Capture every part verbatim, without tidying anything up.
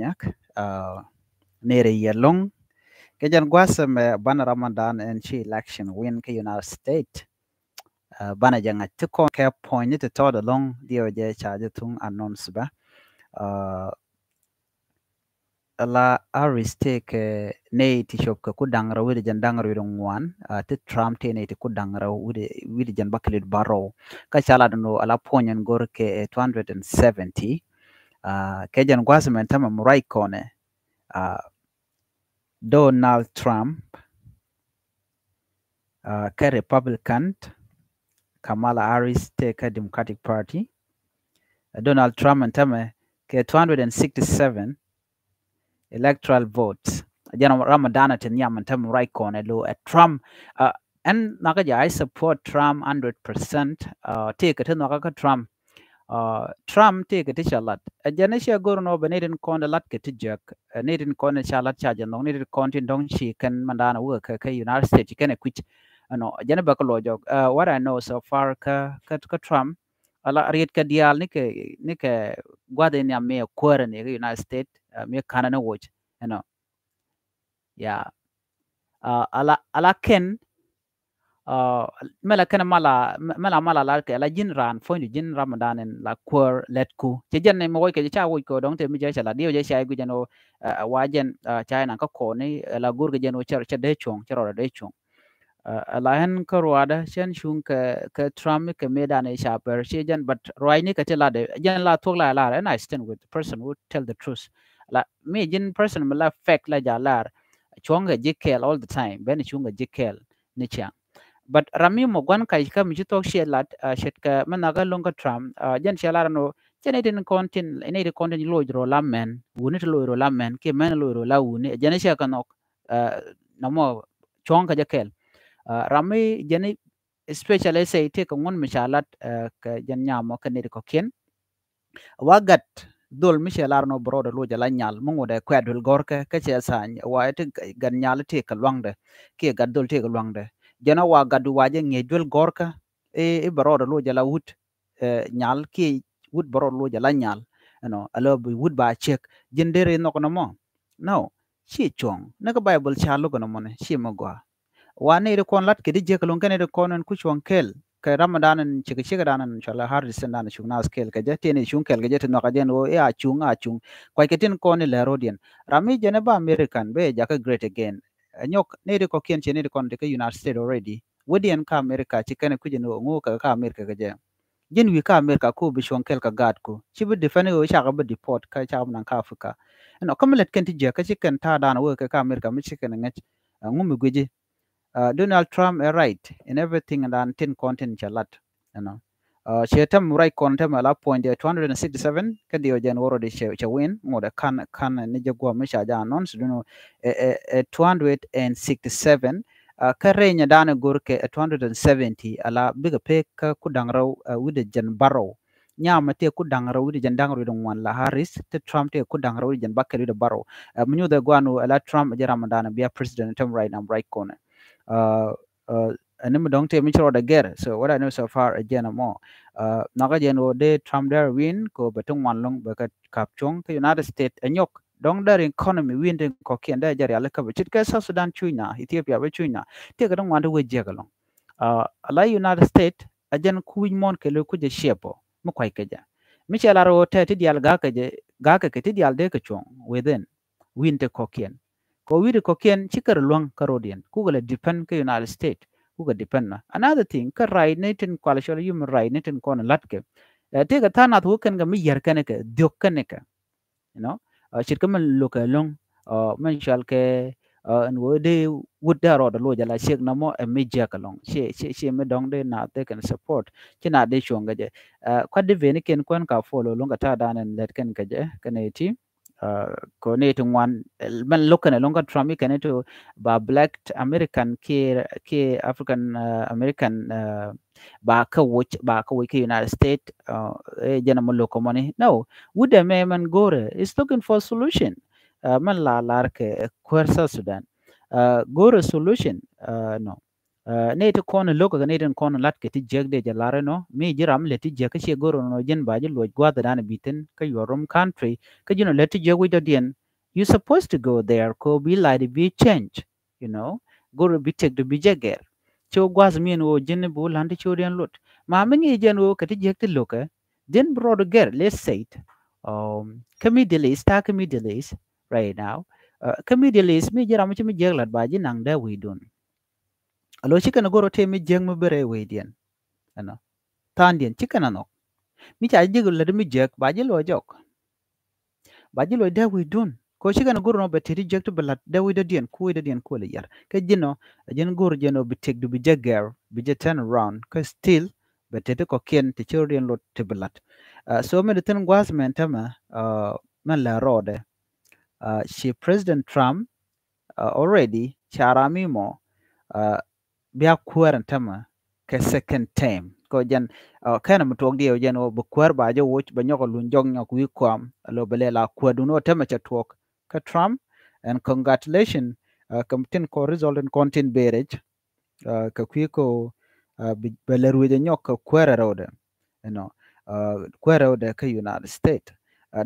Nyak, uh, nere yɛ loŋ. Kɛ jɛn gua̱a̱th ɛmɛ banɛ Ramadan ɛn ci election win kä United States. Uh, banɛ jɛ ŋa̱c ti kɔn kɛ puɔ̱ny ni ti tɔɔt ɛlɔ̱ŋ diɛw jɛ ca jɛ thuŋ announce bä. Uh, ala Harris tëëkɛ nɛy ti cop kɛ ku da̱ŋ rɛw wi̱cdɛ jɛn da̱ŋ rɛw wi̱cdɛ ŋuan, uh, ti Trump tëë nɛy ti ku da̱ŋ rɛw wi̱cdɛ jɛn bäkɛl wi̱cdɛ bärɔw. Kä ca lat ɛn ɣöö ala puɔ̱ny ɛn go̱r kɛ, uh, two hundred and seventy. Uh, kɛ jɛn gua̱a̱th mɛn tämɛ mi ruac kɔnɛ, uh, Donald Trump, uh, kɛ Republican, Kamala Harris tëë kɛ Democratic Party. Uh, Donald Trump ɛn tämɛ kɛ two hundred and sixty-seven electoral votes. Jɛn Ramadan ti nhiam ɛn tämɛ ruac kɔnɛ lo̱ ɛ Trump. Uh, ɛn nhɔakä jɛ, I support Trump hundred percent. Uh, tëëkɛ ti nhɔakä kä Trump. Uh, Trump tëëkɛ ti cɛ lat. Ɛ jɛn i̱ cɛ go̱r nɔ bɛ nɛy tin kɔn lat kɛ ti jek. Ɛ nɛy tin kɔn ca lat ca jɛ nhɔk, nɛy tin kɔn tin dɔ̱ŋ ci kɛn mandan wä kɛ, kɛ United States kɛn ɛ kui̱c. Ɛnɔ, ɛ jɛn i̱ bɛ kɛ lo̱c jɔk. Uh, what I know so far kä, kä, kä Trump, ala riet kɛ diaal ni kɛ, ni kɛ gua̱th in nhiam mi ɛ kuäärä ni kɛ United States, uh, mi ɛ ka̱nä ni woc. Ɛnɔ. Ya. Uh, ala, ala kɛn, uh, mɛ la kɛn mala, mɛ la mala la kɛ la ji̱n raan puɔ̱nydu ji̱n Ramadan in la kuäär lɛtku. Cɛ jɛn ni mi woc kɛ jɛ ca woc kɛ dɔ̱ŋ te mi jɛ cɛ la diɛw jɛ ca i̱ guic jɛn ɣöö, uh, wa jɛn, uh, ca inan kä kɔɔni, uh, la go̱r kɛ jɛn ɣöö cɛ, cɛ dee cuɔ̱ŋ, cɛ rɔɔdɛ dee cuɔ̱ŋ. Uh, ala ɣän kä ruaadä cɛn cuŋ kɛ, kɛ Trump kɛ mëëdan i̱ ca pɛr ci jɛn, but ruacni kɛ ti latdɛ jɛn la thuɔ̱k la lar, and I stand with the person who tell the truth. La mi ji̱n person mi la fake la ja lar, cuɔ̱ŋ kɛ ji̱ kɛɛl all the time, ben cuŋ kɛ ji̱ kɛɛl ni ciaŋ. But ram mi mɔ gua̱n kac kä mi ci thuɔ̱k ciɛ lat, uh, ce̱tkɛ mi nhɔakä lo̱ŋ kä Trump, uh, jɛn ciɛ lar ɛn ɣöö cɛ nɛy tin kɔn tin, nɛy tin kɔn tin loc rɔ la mɛn, wuni ti loc rɔ la mɛn, kiɛ mɛn loc rɔ la wuni, jɛn ciɛ kɛ nhɔk, uh, nɔmɔ cuɔ̱ŋ kɛ jɛ kɛɛl. Uh, ram mi jɛn especially say tëëkɛ ŋuɔ̱n mi ca lat, uh, kɛ jɛn nyamɔ kɛ nɛy ti kɔ̱kiɛn. Wa gat dhol mi cɛ lar nɔ bɛ rɔɔdɛ loc ala nyal mi ŋotdɛ kuɛ duel gɔ̱rkɛ kä cɛ thany wa ti gat nyal tëëkɛ luaŋdɛ kiɛ gat dhol tëëkɛ luaŋdɛ. Jɛn wa gat wa jɛ ŋi̱eec duel gɔ̱rkä i̱, i̱ bɛ rɔɔdɛ loc ala wut, eh, nyal kiɛ wut bɛ rɔɔdɛ loc ala nyal. Ɛnɔ, ala bi wut ba ciek ji̱n deri nhɔk nɔmɔ. No, ci cuɔ̱ŋ ni kä Bible ca lo̱k nɔmɔni ci mi gɔaa. Wa nɛy ti kɔn lat kɛ di jiäk lo̱ŋ kɛn nɛy ti kɔn ɛn ku cuɔ̱ŋ kɛl kɛ Ramadan in cikɛ cikɛ dan in cɔalɛ Harris in dan cuŋ nath kɛl kɛ jɛ, tin i̱ cuŋ kɛl kɛ jɛ ti nhɔakä jɛn ɣöö i̱ a cuŋ, a cuŋ. Kuackɛ tin kɔn i̱ lɛr ro̱diɛn. Ram mi jɛn i̱ ba American bɛ jakä great again. Ɛ nyɔk nɛy ti kɔ̱kiɛn ci nɛy ti kɔn ti kä United States already. Wädiɛn kä America ci kɛn i̱ kui̱c in ɣöö ŋu kɛ kä America kɛ jɛ. Ji̱n wi̱i̱ kä America ku bi cuɔ̱ŋ kɛl kɛ gaatku. Ci bi defend ɣöö cakɛ bi deport kä cakɛ bi naŋ kä Africa. Ɛnɔ, kä mi lät kɛn ti jiäk kä ci kɛn ta̱a̱ dan wee kɛ kä America mi ci kɛn ŋäc. Ɛ ŋu mi guici. Uh, Donald Trump ɛ right in everything dan tin kɔn tin cɛ lat, you know. Uh, cɛ tɛm right kɔn tɛm ala puɔ̱nydɛ two hundred and sixty-seven kä diɛ jɛn wä rɔ di cɛ, cɛ win ŋot ɛ kan, kan ni jɛ guɔ mi ca jɛ announce dun ɛ, ɛ, ɛ two hundred and sixty-seven. Uh, kä rɛy nyɛ dan ɛ gor kɛ ɛ two hundred and seventy ala bikɛ pek kä ku daŋ rɛw, uh, wi̱dɛ jɛn barɔw. Nyam tëë ku da̱ŋ rɛw wi̱cdɛ jɛn da̱ŋ rɛw wi̱cdɛ ŋuan la Harris, ti Trump tëë ku da̱ŋ rɛw wi̱cdɛ jɛn bäkɛl wi̱cdɛ bärɔw. Ɛ mi nyuthɛ guan wä ɛ la Trump ɛ jɛ Ramadan ɛ bia president tɛm right nam right kɔnɛ. Ɛ, ɛ, ɛn ni mi dɔ̱ŋ tëë mi ci rɔɔdɛ gɛr. So what I know so far ɛ jɛn ɛmɔ. Ɛ, nhɔakä jɛn wä dee Trump dee win kɛ wä bɛ ti ŋuan lo̱ŋ bɛ kɛ kap cuɔ̱ŋ kä United States ɛ nyɔk. Dɔ̱ŋ dee economy win tin kɔ̱kiɛn dee jɛ riali kä bɛ ce̱tkɛ South Sudan cuc na, Ethiopia bɛ cuc na. Tëëkɛ ti ŋuan ti wee jiɛk ɛlɔ̱ŋ. Ɛ, la United States ɛ jɛn kui̱c muɔ̱ɔ̱n kɛ lo̱c kui̱c ɛ ciɛpɔ mi kua̱c kɛ jɛ. Mi cɛ lar ɣöö tɛt ti diaal ga̱a̱k kɛ jɛ, ga̱a̱k kɛ kɛ ti diaal dee kɛ cuɔ̱ŋ within wi̱i̱n ti kɔ̱kiɛn. Kɛ wi̱i̱ ti kɔ̱kiɛn ci kɛ rɛ luäŋ kä ro̱diɛn kukɛ lɛ depend kä United States, kukɛ depend nɔ. Another thing, kä right ni tin kual cɔl human right ni tin kɔn la̱tkɛ. Ɛ, tëëkɛ tha̱a̱ŋ nath wä kɛn kɛ mi yɛr kɛn kɛ, dhiök kɛn kɛ. You know, ɛ, ce̱tkɛ min lo̱kɛ lo̱ŋ, ɛ, min cɔal kɛ, ɛ, ɛn ɣöö dee wut dee rɔɔdɛ loc ala ciek nɔmɔ ɛ mi jiäk ɛlɔ̱ŋ. Ciɛ, ciɛ, ciɛ mi dɔ̱ŋ dee naath dee kɛn support. Ci naath dee cuɔ̱ŋ kɛ jɛ. Ɛ, kuat di veni kɛn kuɛn ka follow lo̱ŋ kɛ ta̱a̱ dan ɛn lɛt kɛn kɛ jɛ, kɛn ɛ ti. Ɛ, kɛ ni ti ŋuan, ɛ, min lo̱k kɛn ɛlɔ̱ŋ kä Trump i̱ kɛn ɛ ti ba black American kiɛ, kiɛ African, ɛ, American, ɛ, ba kä woc, ba kä woc kä United States, ɛ, jɛn a mi lo̱k kɔmɔni. No, wut ɛmɛ mɛn go̱rɛ is looking for solution. Ɛ, mɛn la lar kɛ, ɛ, kuäär South Sudan. Ɛ, go̱rɛ solution, ɛ, no. Nɛy ti kɔn lo̱k kɛ nɛy tin kɔn lat kɛ ti jiäk dee jɛ lar inɔ mi ji̱ ram lät ti jiäk kä ciɛ go̱r inɔ ji̱n ba ji̱ luɔc gua̱th dan bi thi̱n kä your own country kä ji̱n lät ti jiäk wi̱c dɔ̱diɛn. You supposed to go there kɛ bi life bi change, you know, go̱r bi tëk du bi jɛ gɛr. Ci wä gua̱th min wä ji̱n bi wä lan ti ci wä diɛn lot ma mi ŋi̱i̱c jɛn wä kɛ ti jiäk ti lo̱kɛ. Then bi rɔɔd gɛr, let's say it, kä Middle East, ta̱a̱ kä Middle East right now. Kä Middle East mi ji̱ ram mi ci mi jiäk lat ba ji̱ naŋ dee wi̱i̱dun. Alo ci kɛn a go̱r a tëë mi jiäk mi bërɛ wecdiɛn. Ɛnɔ tha̱a̱ŋdiɛn ci kɛn a nhɔk mi ca ji̱ jiäk lät mi jiäk ba ji̱ luɔc jɔk. Ba ji̱ luɔc dee wi̱i̱dun kɛ ci kɛn a go̱r nɔ bɛ tëë ti jiäk ti bi la̱t dee wi̱i̱dädiɛn ku wi̱i̱dädiɛn ku lɛ yar kä ji̱n nɔ. Ji̱n go̱r ji̱n nɔ bi tëk du bi jɛ gɛr bi jɛ turn around kä still bɛ tëë ti kɔ̱kiɛn ti ci rɔ̱diɛn lot ti bi la̱t. So mi di thi̱n gua̱a̱th mɛn tämɛ mɛn lɛ rɔɔdɛ ci President Trump already ca ram mi mɔ bia kuäär ɛn tämɛ kɛ second term kɛ jɛn kɛn mi tuɔk diɛ jɛn wä bi kuäär ba jɛ woc bɛ nyɔk a luny jɔk nyɔk wi̱i̱ kuam alo bɛ lɛ la kuäär dun wä tämɛ cɛ tuɔk kä Trump. And congratulation kɛ tin kɔ result in kɔn tin berec kɛ kui̱ kɛ bɛ lɛ ruecɛ nyɔk kɛ kuäär ɛ rɛwdɛ. Ɛnɔ kuäär rɛwdɛ kä United States.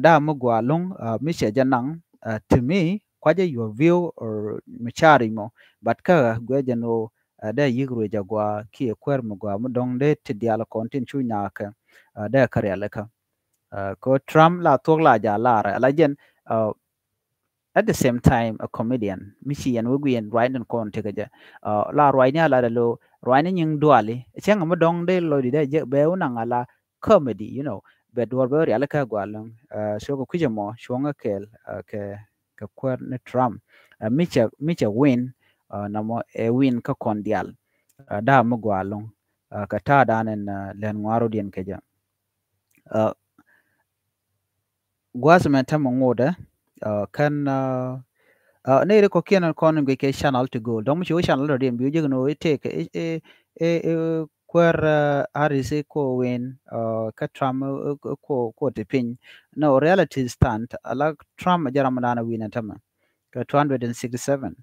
Daa mi gua loŋ mi cɛ jɛ naŋ ti mi kuacɛ your view or mi cari mɔ but kä guɛ jɛ no dee yik ruecɛ gua kiɛ kuäär mi gua mi dɔŋ dee ti dial kɔn tin cu nyakɛ dee kä rialikä. Kɛ Trump la thuɔk la ja lar ala jɛn at the same time a comedian mi ci yɛn wek wi̱i̱ yɛn ruacni kɔn tekɛ jɛ. La ruacni a lat alo ruacni nyiŋ duali cäŋ mi dɔŋ dee lɔcdi dee jɛ bɛ wä naŋ ala comedy, you know, bɛ duɔr bɛ wä riali kä gual. So kɛ kui̱cɛ mɔ cuɔ̱ŋä kɛɛl kɛ kɛ kuäär ni Trump mi cɛ mi cɛ win. Namɔ ɛ win kä kɔn dial. Daa mi gual loŋ kɛ ta̱a̱ dan in lɛn ŋuaru diɛn kɛ jɛ. Gua̱a̱th mɛ tämɛ ŋotdɛ kɛn nɛy ri kɔ̱kiɛn kɔn in guic kɛ channel ti go̱o̱l dɔ̱ŋ mi ci wä channel rɔ diɛn bi wä jek ni wä itek i kuäär Harris i ko win kä Trump ko ti piny. No, reality stand ala Trump jɛ ram dan win tämɛ kɛ two hundred and sixty seven.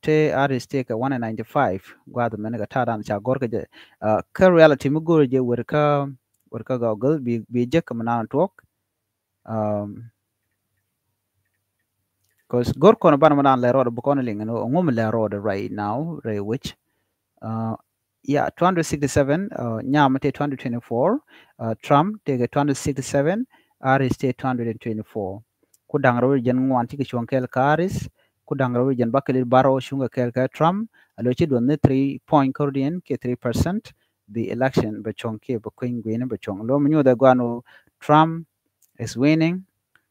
Te Harris te kɛ one ninety five gua̱a̱th mɛn kɛ ta̱a̱ dan ca gɔr kɛ jɛ. Kä reality mi go̱o̱r jɛ wer kä wer kä gɔgäl bi bi jek kɛ mi nan tuɔk. Cause go̱r kɔn ban mi nan lɛ rɔɔd bi kɔn liŋ ni ŋum lɛ rɔɔd right now rɛ wec. Yeah, two hundred sixty seven nyam te two hundred twenty four. Trump te kɛ two hundred sixty seven. Harris te two hundred twenty four. Ku da̱ŋ rɛw jɛn ŋuan cikɛ cuɔ̱ŋ kɛɛl kä Harris. Ku da̱ŋ rɛw jɛn bakɛ lit barɔw cuŋkɛ kɛɛl kä Trump. A lo ci duɔth ni three point kärdiɛn kiɛ three percent. Bi election bɛ cuɔ̱ŋ kiɛ bɛ kueny gui̱ni bɛ cuɔ̱ŋ lo mi nyuɔth ɛ guan wä Trump is winning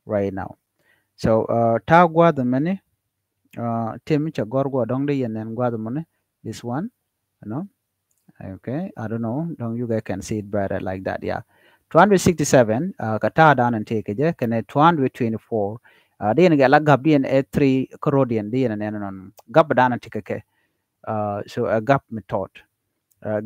right now. So ta̱a̱ gua̱a̱th mɛni ti mi cɛ gɔr guɔ dɔ̱ŋ di yɛn nɛn gua̱a̱th mɛni this one, you know. Okay, I don't know. Don't you guys can see it better like that? Yeah. Two hundred sixty seven kɛ ta̱a̱ dan in ti kɛ jɛ kɛnɛ two hundred twenty four. Di yɛn gɛ la gap di yɛn ɛ three kärdiɛn di yɛn nɛn nɔn gap dan in ti kɛ kɛ. So ɛ gap mi tɔt.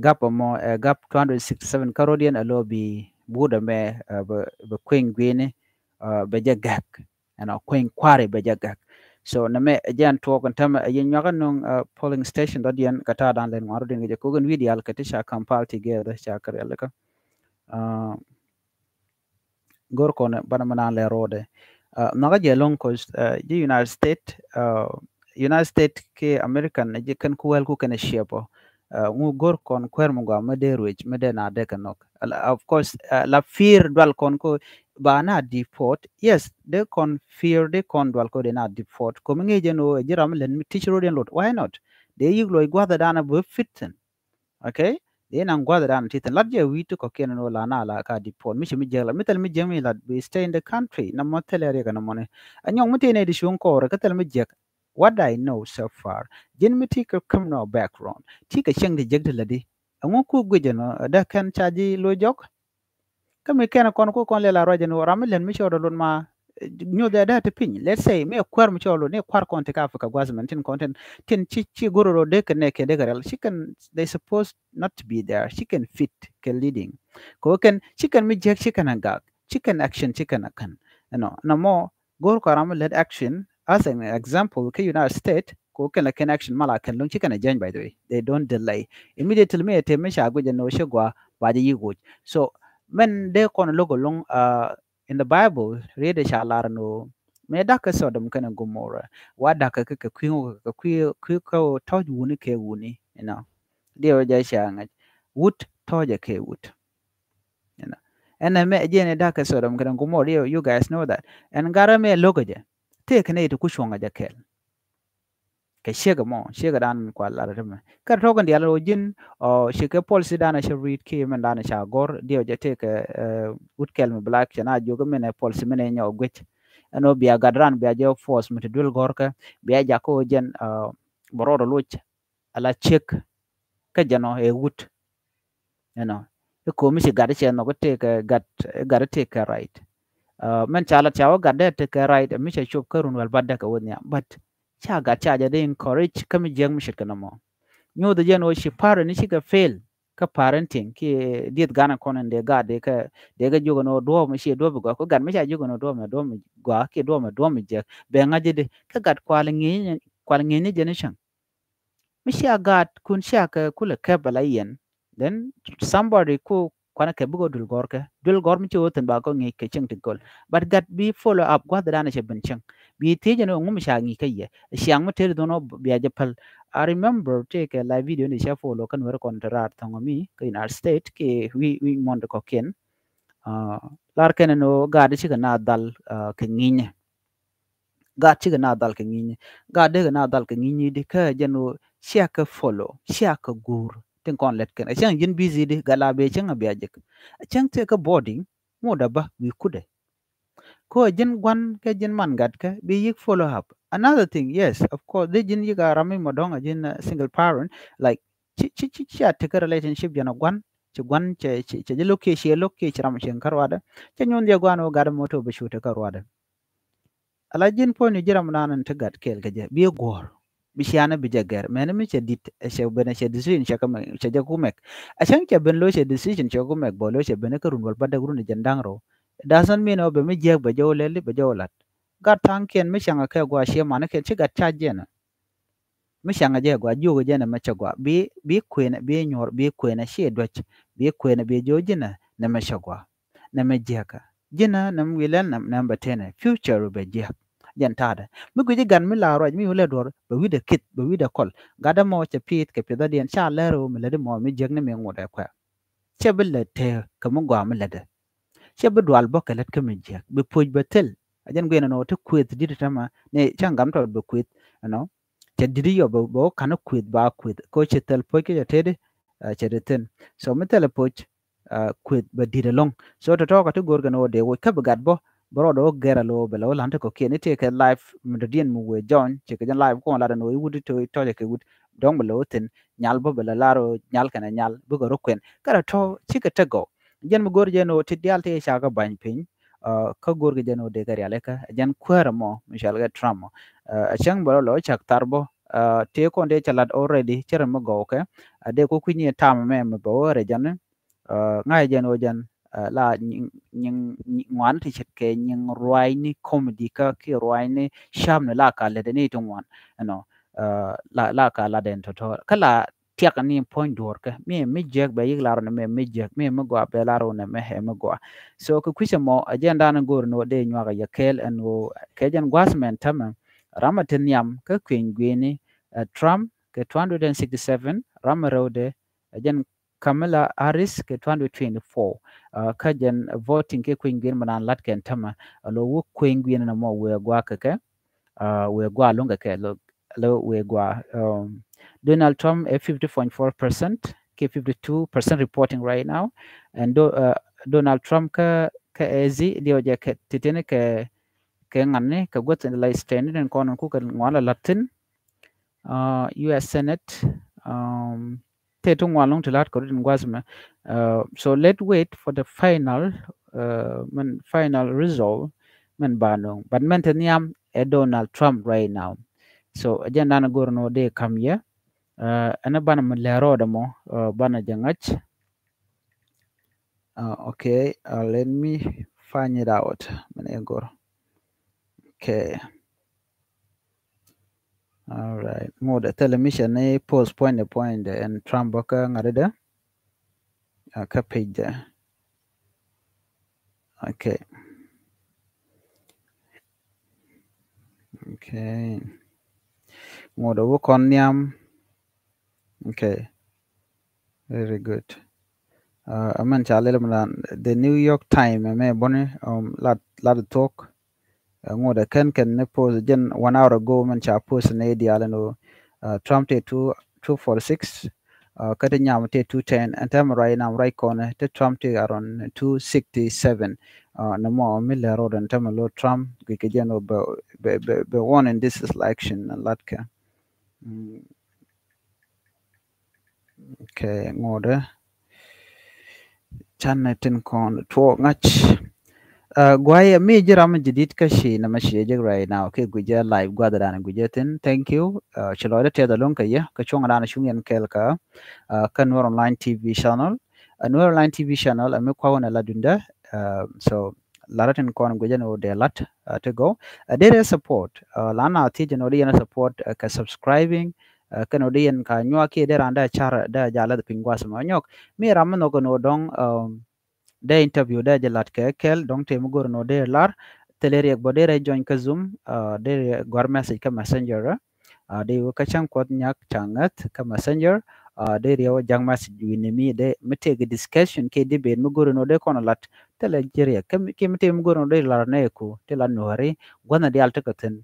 Gap mɔ ɛ gap two hundred sixty seven kärdiɛn ɛ lo bi budɛ mɛ bɛ kueny gui̱ni bɛ jɛ gɛk. Ɛn a kueny kuari bɛ jɛ gɛk. So nɛ mɛ ɛ jɛn tuɔk in tämɛ ɛ yɛ nyuak in nuŋ polling station dɔ̱diɛn kɛ ta̱a̱ dan lɛn ŋuan rɔ̱diɛn kɛ jɛ ko̱k in wi̱i̱ diaal kɛ ti ca compile together ca kɛ rialikä. Go̱r kɔn banɛ mi nan lɛ rɔɔdɛ. Nhɔkä jɛ loŋ kɔ ji̱ United States. United States kɛ American ji̱ kɛn ku wɛl ku kɛn a ciɛpɔ. Ŋu go̱r kɔn kuɛr mi gɔaa mi dee ruec mi dee na dee kɛ nhɔk. Of course la fear dual kɔn ko ba na deport. Yes, dee kɔn fear dee kɔn dual ko dee na deport. Ko mi ŋi̱i̱c jɛ ni wä ji̱ ram mi lɛn mi tic ro̱d in lot. Why not? Dee yik luɔc gua̱thɛ dan a bä fit thin. Okay. Dee naŋ gua̱thɛ dan ti thin lat jɛ wi̱i̱ ti kɔ̱kiɛn ni wä la na la ka deport mi ci mi jiäk la mi thil mi jiäk mi lat bi stay in the country. Na mɔ thil ɛ riɛk ni mɔni a nyɔk mi ti ni di cuŋ kɔɔrɛ kä thil mi jiäk. What I know so far, ji̱n mi ti kɛ criminal background ti kɛ cieŋ di jek ti lädi. Ɛŋu ku guic ɛn ɛ dee kɛn ca ji̱ lo̱c jɔk. Kä mi kɛn kɔn ku kɔn lɛ la ruac ɛn ɣöö ram mi lɛn mi cɔɔd ɛ lot ma nyuth ɛ dee ti piny. Let's say mi ɛ kuäär mi cɔɔd lot ni ɛ kua̱r kɔn ti ka Africa gua̱th mɛn tin kɔn tin tin ci ci go̱r ɛ rɔ dee kɛ nɛ kɛ dee kɛ rɛl ci kɛn they supposed not to be there. Ci kɛn fit kɛ leading kɛ ɣöö kɛn ci kɛn mi jiäk ci kɛn ɛ gak ci kɛn action ci kɛn ɛ kɛn. Ɛnɔ nɔmɔ go̱r kɔn ram mi lɛt action as an example kä United States. ko kɛn la kɛn action mal a kɛn loŋ ci kɛn a jɛny, by the way. They don't delay. Immediately mi ɛ te mi ca guic ɛn ɣöö ci gɔaa ba jɛ yi̱k woc. So mɛn dee kɔn lo̱k ɛlɔ̱ŋ, uh, in the Bible, riet ɛ ca lar ɛn ɣöö mëë da̱k kä Sodom kɛnɛ Gomorrah, wa da̱k kä kɛ kui̱ ŋɔ, kɛ kui̱, kui̱ kä tɔ̱ɔ̱c wuni kɛ wuni, you know. Diɛ wä jɛ ca ŋäc wut tɔ̱ɔ̱c ɛ kɛ wut. You know. Ɛn ɛ mɛ jiɛn ɛ da̱k kä Sodom kɛnɛ Gomorrah, you, you guys know that. Ɛn garɛ mɛ lo̱k ɛ jɛ tëëkɛ nɛ yit ku cuɔ̱ŋ ɛ jɛ kɛɛl. Kɛ ciek ɛmɔ, ciek ɛ dan kual lar ɛ mɛ. Kä tɔ̱ kɛn diaal ɛ wä ji̱n, ɔ, ci kɛ policy dan ɛ cɛ ri̱t kiɛ mɛn dan ɛ ca gɔ̱r, diɛ wä jɛ tëëkɛ, eh, wut kɛl mi black cɛ na jiök mɛn ɛ policy mɛn ɛ nyɔk guic. Ɛn ɣöö bia gat ran bia jɛ force mi ti duel gɔ̱r kɛ, bia jak kä wä jɛn, uh, bɛ rɔɔd ɛ loc ala ciek kä jɛn ɔ ɛ wut. You know, i̱ ko̱mi ci gat i̱ cɛ nhɔk i̱ tëëkɛ gat, i̱ gat i̱ tëëkɛ right. Uh, mɛn ca lat ca wä gat dee tëëkɛ right, mi cɛ cop kä run wäl bat dee kɛ wä nhiam. But ca gat ca jɛ dee encourage kä mi jiäk mi ce̱tkɛ nɔmɔ. Nyoth jɛn ɣöö ci parent i̱ cikɛ fail kä parenting kiɛ dieth ganɛ kɔn in dee gat dee kɛ, dee kɛ jiök ɛn ɣöö duɔ̱ɔ̱p mi ciɛ duɔ̱ɔ̱p i̱ gɔaa. Kä gat mi ca jiök ɛn ɣöö duɔ̱ɔ̱p mɛ duɔ̱ɔ̱p mi gɔaa kiɛ duɔ̱ɔ̱p mɛ duɔ̱ɔ̱p mi jiäk, bɛ ŋa̱c i̱di kä gat kual ŋi̱i̱c, kual ŋi̱i̱cni jɛn i̱ cäŋ. Mi cia gaat kun cia kɛ kulɛ kɛp ala yɛn. Then somebody ku kuanɛ kɛ bikɛ duel gɔrkɛ, duel gɔr mi ci wä thin ba kɔ ŋi̱i̱c kɛ cieŋ ti göl. But gat bi follow up gua̱th dan cɛ ben cieŋ. Bi thiec ɛn ŋu mi ca ŋi̱i̱c kä yɛ. Ciaŋ mi tëë dhon ɔ bia jɛ päl. I remember tëë kɛ live video ni cɛ follow kä Nuɛr kɔn te raar thɔŋ mi kä United States kɛ wi̱i̱, wi̱i̱ mɔn ti kɔkiɛn. Ah, lar kɛn ɛn ɣöö gaat cikɛ na dhal, ah, kɛ ŋi̱i̱cni. Gaat cikɛ na dhal kɛ ŋi̱i̱cni. Gaat dee kɛ na dhal kɛ ŋi̱i̱cni di kä jɛn ɣöö cia kɛ follow, cia kɛ guur tin kɔn lɛt kɛn. Ɛ cäŋ ji̱n busy di gat la bee cäŋ a bia jek. Ɛ cäŋ tëë kä boarding ŋot a bä wi̱i̱ kudɛ. Kä ɛ ji̱n gua̱n kɛ ji̱n man gat kɛ bi yi̱k follow up. Another thing, yes, of course, dee ji̱n yi̱k a ram mi mɔ dɔ̱ŋ a ji̱n, uh, single parent, like, ci, ci, ci, ci a tekɛ relationship jɛn a gua̱n, ci gua̱n cɛ, cɛ, cɛ ji̱ lo̱k kiɛ ciɛ lo̱k kiɛ ci ram cieŋ kä ruadɛ. Cɛ nyuɔ̱n dhiɛ gua̱n wä gat mɔ tɔ bi cu tekɛ ruadɛ. Ala ji̱n puɔ̱ny ni ji̱ ram nan in te gat kɛɛl kɛ jɛ bi guɔ̱ɔ̱r. Bi cianɛ bi jɛ gɛr mɛni mi cɛ dit, ɛ cɛ ben ɛ cɛ decision cɛ kä mɛ, cɛ jɛ ku mɛk. A cäŋ cɛ ben lo̱ cɛ decision cɛ ku mɛk bä lo̱ cɛ ben kä run wäl bädäk run jɛn da̱ŋ rɛw. Doesn't mean ɔ bɛ mi jiääk bɛ jɛ wä lɛli bɛ jɛ wä lat. Gat tha̱a̱ŋkiɛn mi cäŋ a kɛ gua̱a̱ ciɛ manikiɛn ci gat ca jiɛn. Mi cäŋ a jɛ gua̱a̱ jiök jɛ nɛ mɛ cɛ gua̱a̱ bi, bi kuënɛ bi nyuɔr bi kuënɛ ci duäc. Bi kuënɛ bi jiök ji̱n nɛ mɛ cɛ gua̱a̱. Nɛ mɛ jiäkä. Ji̱n nɛ mɛ wi̱i̱ lɛl nɛ mɛ bɛ tenɛ future bɛ jiäk. Jɛn ta̱a̱dɛ mi gui̱ci gat mi la ruac mi wulɛ duɔr bɛ wi̱dɛ kith bɛ wi̱dɛ kɔl. Gat ɛmɔ cɛ pi̱i̱th kɛ pi̱thädiɛn ca lɛr ɣöö mi lätdi mɔ mi jiäk ni mi ŋut ɛ kuɛ. Cɛ bi lät tëë kɛ mi gɔaa mi lätdɛ. Cɛ bi dual bä kɛ lät kä mi jiäk bi puc bɛ thil. A jɛn guiɛn ɛnɔ ti kuëth di̱t tɛmɛ ni cäŋ gam tɔt bɛ kuëth ɛnɔ. Cɛ di̱t yɔ bɛ bɛ wä ka̱n kuëth ba kuëth kɛ cɛ thil puc kä cɛ tëëdi. Cɛ di thin so mi thil puc kuëth bɛ di̱t ɛlɔ̱ŋ. So tɔ̱tɔ̱ kä ti go̱o̱r kɛn ɣöö dee woc kä bi gat bä bɛ rɔɔdɛ wä gɛr alo bɛ lɛ wä la̱n ti kɔ̱kiɛn i̱ tëë kɛ live mi dɔ̱diɛn mi wëë jɔny cɛ kɛ jɛn live kɔn lat ɛn ɣöö i̱ wut i̱ to̱ i̱ tɔ̱cɛ kɛ wut. Dɔ̱ŋ bɛ lɛ wä thi̱n nyal bä bɛ lɛ lar ɣöö nyal kɛnɛ nyal bikɛ rɔ kuɛn. Kä rɛ tɔ̱ cikɛ tek gɔw. Jɛn mi go̱o̱r jɛn ɣöö ti diaal ti ca kɛ ba̱ny piny. Kä go̱o̱r kɛ jɛn ɣöö dee kɛ rialikä jɛn kuäärä mɔ mi cɔal kɛ Trump mɔ. Ɛ cäŋ bɛ lɔ lɔ cak thar bä. Tëë kɔn dee cɛ lat already cɛ rɛ mi gɔw kɛ. Dee kɔ kui̱ny i̱ tam mɛ mi bɛ wä rɛ jɛn. Ŋa̱c jɛn ɣöö jɛn la nyiŋ, nyiŋ ŋuan ti ce̱t kɛ nyiŋ ruaacni comedy kä kiɛ ruaacni ca̱pni la ka lätdɛ ni ti ŋuan. Ɛnɔ la, la ka latdɛ ɛn tɔ̱tɔ̱ kä la tiak ni puɔ̱ny duɔ̱ɔ̱rkɛ mi, mi jiäk bɛ yi̱k lar ni mɛ mi jiäk mi, mi gɔaa bɛ lar ni mɛ ɛ mi gɔaa. So kɛ kui̱cä mɔ ɛ jɛn dan go̱o̱r ni wä dee nyuak ɛ yɛ kɛɛl ɛn ɣöö kɛ jɛn gua̱a̱th mɛn tämɛ ram ɛ ti nhiam kä kui̱ny gui̱ni. Trump kɛ two hundred and sixty seven, ram ɛ rɛwdɛ ɛ jɛn Kamala Harris kɛ two hundred twenty-four. Kä jɛn voting kɛ kui̱ny gui̱n mi naan lat kɛn tämɛ. Alo wä kui̱ny gui̱n ni mɔ wëë gua̱a̱ kɛ kɛ wëë gua̱a̱ luŋ kɛ kɛ lo wëë gua̱a̱. Donald Trump ɛ fifty point four percent kɛ fifty two percent reporting right now. And Donald Trump kä, kä ɛ zi diɔ jɛ kɛ titini kɛ, kɛ ŋani kɛ guäth in la stand in kɔn in kukɛ ŋuan la latin. U S Senate, te ti ŋuan luŋ ti lat kɛ rut in gua̱th mɛ. So let wait for the final, min final result min ba nuŋ. But min ti nhiam ɛ Donald Trump right now. So ɛ jɛn dan go̱r ni wä dee kam yɛ. Ɛn banɛ mi lɛ rɔɔdɛ mɔ banɛ jɛ ŋa̱c. Okay, let me find it out. Min ɛ go̱r. Okay. All right. Ŋot ɛ thilɛ mi cɛ ni post point ɛ point ɛ ɛn Trump bä kä ŋa̱t idɛ. Kä page dɛ. Okay. Okay. Ŋot ɛ wä kɔn nhiam. Okay. Very good. Ɛ mɛn ca lɛl mi lan The New York Times ɛ mɛ buni lat lat thuɔk. Ŋot ɛ kɛn kɛn ni post jɛn one hour ago mɛn ca post ni diaal ɛn ɣöö Trump tëë two forty six. Kä ti nyam tëë two ten ɛn tɛmɛ ruac nam ruac kɔn ti Trump tëë around two sixty seven. Ni mɔ mi lɛ rot ɛn tɛmɛ lo Trump guic kɛ jɛn ɣöö bɛ bɛ bɛ won in this election lat kɛ. Okay, ŋot ɛ. Canɛ tin kɔn tuɔɔk ŋa̱c. Guayɛ mi ji̱ ram mi ji̱ di̱t kä ci nɛ mɛ ci jɛ jek right now kɛ guijɛ live gua̱dhɛ dan guijɛ thin. Thank you. Ci lɔcdä tɛth aloŋ kɛ yɛ kɛ cuɔ̱ŋ dan cuŋ yɛn kɛɛl kä kä Nuer Online T V channel. Nuer Online T V channel ɛ mi kua̱wä nɛ la dundä. So lat ɛ tin kɔn guijɛ ni wä dee lat ti gɔw. Dee dee support lan a thiec ni wä dee yɛn support kɛ subscribing. Kɛn wä dee yɛn ka nyuak kiɛ dee ran dee car dee ja̱ lɛth piny gua̱th mɛ nyɔk mi ram mi nhɔk ni wä dɔŋ. Dee interview dee jɛ lat kɛ kɛl dɔŋ tëë mi go̱r ni wä dee lar thilɛ riɛk bä dee rɛ join kä Zoom. Dee gua̱r message kä Messenger. Dee wä kä cäŋ kuɔth nyak ca ŋäth kä Messenger. Dee riɛw jak message wi̱ni mi dee mi tëë kɛ discussion kiɛ debate mi go̱r ni wä dee kɔn lat thilɛ ji̱ riɛk kiɛ mi tëë mi go̱r ni wä dee lar nɛ ku ti lat nuɔ̱ri gua̱thni diaal ti kɛ thi̱n.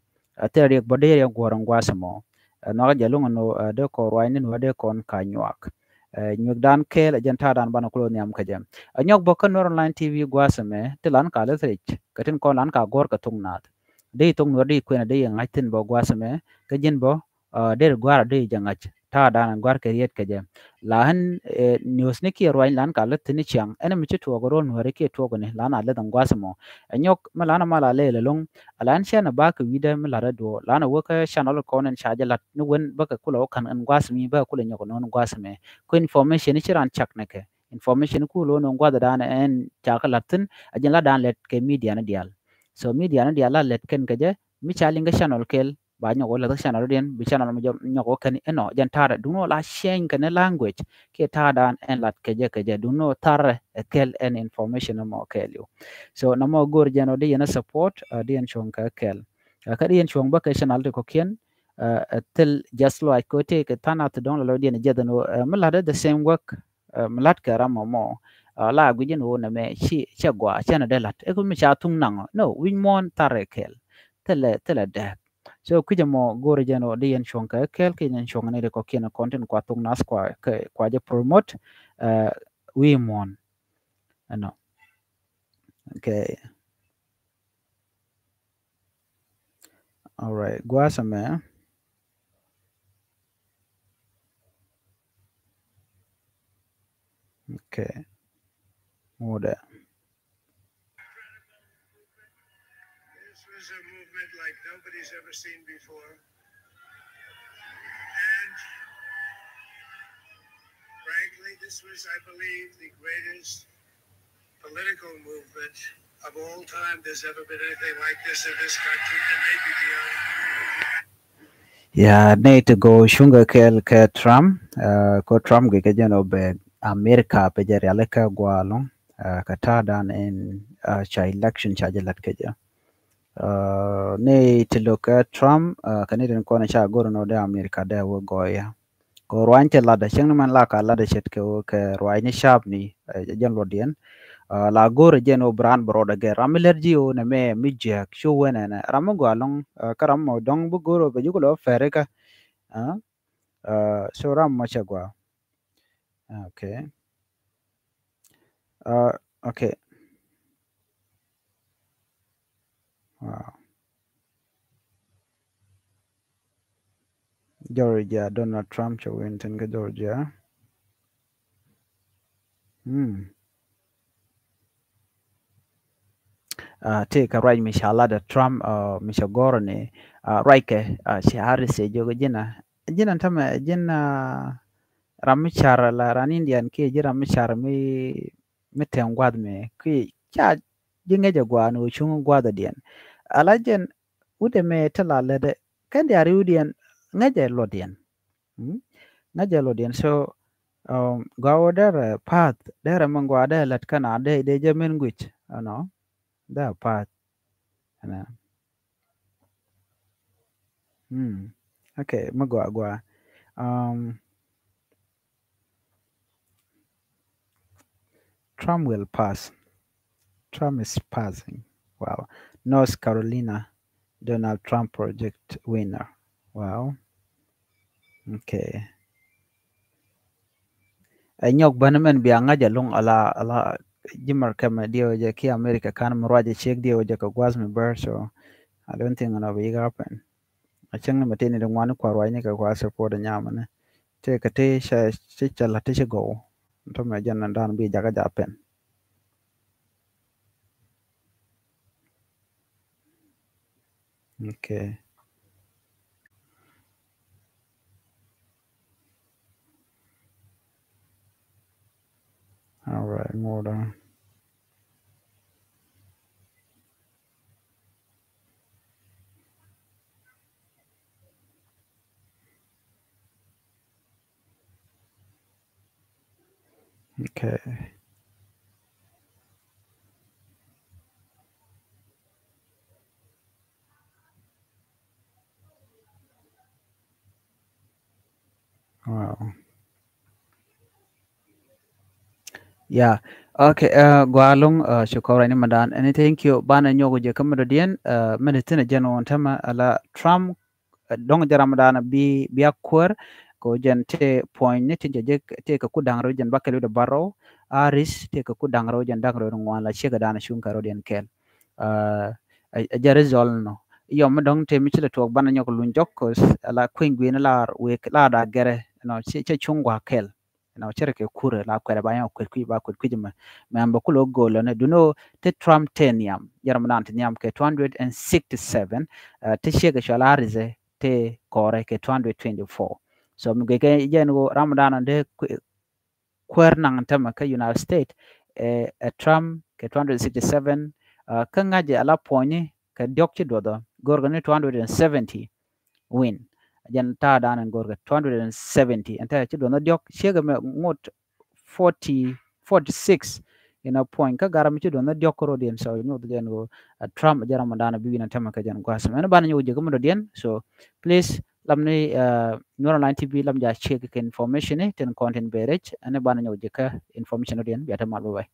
Thilɛ riɛk bä dee riɛk guɔ̱r in gua̱a̱th ɛmɔ. Nhɔakä jɛ luŋ ɛn ɣöö dee kɔn ruaacni nuɔ̱ɔ̱r dee kɔn ka nyuak. Nyuek dan kɛɛl ɛ jɛn ta̱a̱ dan banɛ kulɛ nhiam kä jɛ. Ɛ nyɔk bä kä Nuer Online T V gua̱a̱th ɛmɛ ti lan ka leth rɛc kɛ tin kɔn lan ka guɔ̱r kɛ thok naath. Dee thok nuɔ̱ɔ̱r dee kuɛn dee ŋa̱c thi̱n bä gua̱a̱th ɛmɛ kä ji̱n bä dee gua̱a̱r dee jɛ ŋa̱c. Ta̱a̱ dan gua̱a̱r kɛ riet kɛ jɛ. La ɣän news ni kiɛ ruac lan ka leth thi̱n ciaŋ ɛn mi ci tuɔɔk ro̱l nuɔ̱ɔ̱ri kiɛ tuɔɔk ni lan a leth ɛn gua̱a̱th ɛmɔ. Ɛ nyɔk mi lan a mal a lɛɛl ɛlɔ̱ŋ a lan cɛn a bakɛ wi̱dɛ mi la̱t ɛ duɔ̱ɔ̱r lan a wä kä channel kɔn ɛn ca jɛ la̱t ni wen bäkɛ kulɛ wä ka̱n ɛn gua̱a̱th mi bäkɛ kulɛ nyɔk ɛn ɣän gua̱a̱th ɛmɛ. Kä information ni ci ran cak ni kɛ information ni kulɛ wä ni ɛn gua̱a̱th ɛ dan ɛn ca kɛ la̱t thi̱n a jɛn la dan lɛt kɛ media ni diaal. So media ni diaal la lɛt kɛn kɛ jɛ mi ca liŋ kä channel kɛl ba nyɔk wä läth kä channel diɛn bi channel mɔ nyɔk wä kɛn inɔ jɛn ta̱rɛ duŋni wä la change kɛn language kiɛ ta̱a̱ dan ɛn lat kɛ jɛ kɛ jɛ duŋni wä ta̱rɛ ɛ kɛl ɛn information mɔ kɛɛliw. So na mɔ go̱r jɛn wä di yɛn support di yɛn cuɔ̱ŋ kɛ kɛl. Kä di yɛn cuɔ̱ŋ bä kɛ channel ti kɔ̱kiɛn. Thil just like kɛ tëë kɛ tha̱a̱ŋ nath dɔ̱ŋ lɔ lɔ di yɛn jɛ dhän wä mi lat the same work. Mi lat kɛ ram mɔ mɔ la guic jɛn wä nɛ mɛ ci cɛ gɔaa cɛn dee lat ɛ mi ca thuŋ naŋ no wi̱c muɔ̱ɔ̱n ta̱rɛ kɛl. Thilɛ thilɛ dɛɛk. So kui̱cä mɔ go̱o̱rä jɛn ɔ di yɛn cuɔ̱ŋ kɛ kɛɛl ki yɛn cuɔ̱ŋ ni ri kɔ̱kiɛn kɔn tin kua thok nath kua kɛ kua jɛ promote. Wi̱i̱ muɔ̱ɔ̱n ɛnɔ. Okay. All right. Gua̱a̱th ɛmɛ. Okay. Ŋuudɛ. This was a movement like nobody's ever seen before. And frankly, this was, I believe, the greatest political movement of all time. There's never been anything like this in this country, and maybe beyond. Ya, nɛy ti go̱o̱r cuŋkɛ kɛɛl kɛ Trump. Ko Trump gɛ kɛ jɛn ɔ bɛ America pɛ jɛ rialikä gua̱a̱ ɛlɔ̱ŋ. Kɛ ta̱a̱ dan in ca election ca jɛ la̱t kɛ jɛ. Nɛy ti lo̱k kɛ Trump kɛ nɛy tin kɔn ca go̱r in ɔ dee America dee wä gɔɔyä. Kɛ ruany cɛ latdä cäŋ ni mɛn la ka latdä ce̱tkɛ wä kɛ ruany ni cap ni jɛn luɔtdiɛn. La go̱o̱rä jɛn wä bi raan bi rɔɔdɛ gɛr ram mi lɛr ji̱ wä nɛ mɛ mi jiääk cu wä nɛnɛ ram mi gɔaa lɔ̱ŋ. Kä ram mɔ dɔ̱ŋ bi go̱o̱rä bɛ ji̱ kulɛ wä pɛrikä. So ram mɔ cɛ gɔaa. Okay. Okay. Wow. Georgia, Donald Trump cɛ win tin kä Georgia. Hmm. Ti kɛ ruac mi ca latdä Trump mi cɛ gɔ̱rä ni ruac kɛ ci Harris cɛ jiök ji̱n a ji̱n a tämɛ ji̱n a ram mi car la ran Indian kiɛ ji̱ ram mi car mi mi tɛŋ gua̱th mi kiɛ ca ji̱ ŋäcɛ gua̱a̱n wä cuŋ gua̱thädiɛn. Ala jɛn wut ɛmɛ ti la lätdɛ kɛn diaal riwdiɛn ŋäcɛ luɔtdiɛn. Mm? Ŋäcɛ luɔtdiɛn. So, um, gɔaa wä derɛ path, derɛ min gɔaa derɛ lät kɛn a dee, dee jɛ min guic, you know. Derɛ path. You know. Mm. Okay, mi gɔaa gɔaa. Um, Trump will pass. Trump is passing. Wow. North Carolina, Donald Trump project winner. Wow. Okay. Ɛ nyɔk bäni mɛn bia ŋa̱c ɛlɔ̱ŋ ala, ala ji̱ mɛr kɛmɛ diɛw jɛ ki America kan mi ruacɛ ciek diɛw jɛ kɛ gua̱th mi bär, so I don't think ɛnɔ bi yi̱k happen. A cäŋ ni mɛ tini di ŋuani kua ruacni kɛ kua support ɛ nyamɛ ni. Tëë kɛ ti cɛ, ti cɛ la ti ci gɔw. Tɔ mɛ jɛn ni dan bi jakä ja pɛn. Okay. All right, hold on. Okay. Wow. Yeah. Okay. Uh, gɔaa ɛlɔ̱ŋ, uh, shukran ni madan. Ɛni thank you. Banɛ nyɔk jɛ kä mi dɔ̱diɛn, uh, mi dee thin a jɛn wä tämɛ ala Trump, uh, dɔ̱ŋ jɛ ram dan bi, bi a kuäär. Kɛ jɛn tëë puɔ̱ny ni tin jɛ jɛ tëë kɛ ku da̱ŋ rɛw jɛn ba kɛ lut ɛ bar rɛw. Harris tëë kɛ ku da̱ŋ rɛw jɛn da̱ŋ rɛw ni ŋuan la ciek ɛ dan cuŋ kɛ rɛw diɛn kɛɛl. Uh, a, a jɛ result nɔ. Yɔm mi dɔ̱ŋ tëë mi ci lɛ tuɔɔk banɛ nyɔk luny jɔk, 'cause ala kui̱ny gui̱n lar wek lar da gɛrɛ, you know, cɛ, cɛ cuŋ gua̱a̱k kɛl. You know, cɛ rɛ kɛ kurɛ la kuɛrɛ ba yɔŋ kuɛt kui̱ ba kuɛt kui̱ mɛ. Mɛ an bɛ kulɛ go̱o̱l ni dunɔ te Trump te nhiam. Jɛ Ramadan te nhiam kɛ two hundred and sixty-seven. Uh, te ciek kɛ cɔal Harris te kɔrɛ kɛ two hundred twenty-four. So mi gɛ kɛ jɛn ɣöö Ramadan dee kuäär naŋ tämɛ kä United States, eh, ɛ Trump kɛ two hundred sixty-seven, uh, kä ŋa̱cɛ ala puɔ̱nyni kɛ diɔ̱k ci duɔthɔ, go̱rkɛ ni two hundred and seventy win. Jɛn ta̱a̱ dan ɛn go̱rkɛ two hundred and seventy, ɛn te ci duɔthɔ diɔ̱k, ciekɛ mɛ ŋot forty, forty-six, you know, puɔ̱ny, kä garam ci duɔthɔ diɔ̱k kä rɔdiɛn, so nyuth jɛn ɣöö, uh, Trump jɛ Ramadan bi win ɛn tämɛ kä jɛn gua̱a̱th. Ɛn banɛ nyuth jɛ kä mi dɔ̱diɛn, so please, lam ni, uh, Nuer Online T V lam ja ciek kɛ information ni tin kɔn tin bɛ rɛc, ɛn banɛ nyɔk jɛ kä information ni diɛn bia te mal, bye bye.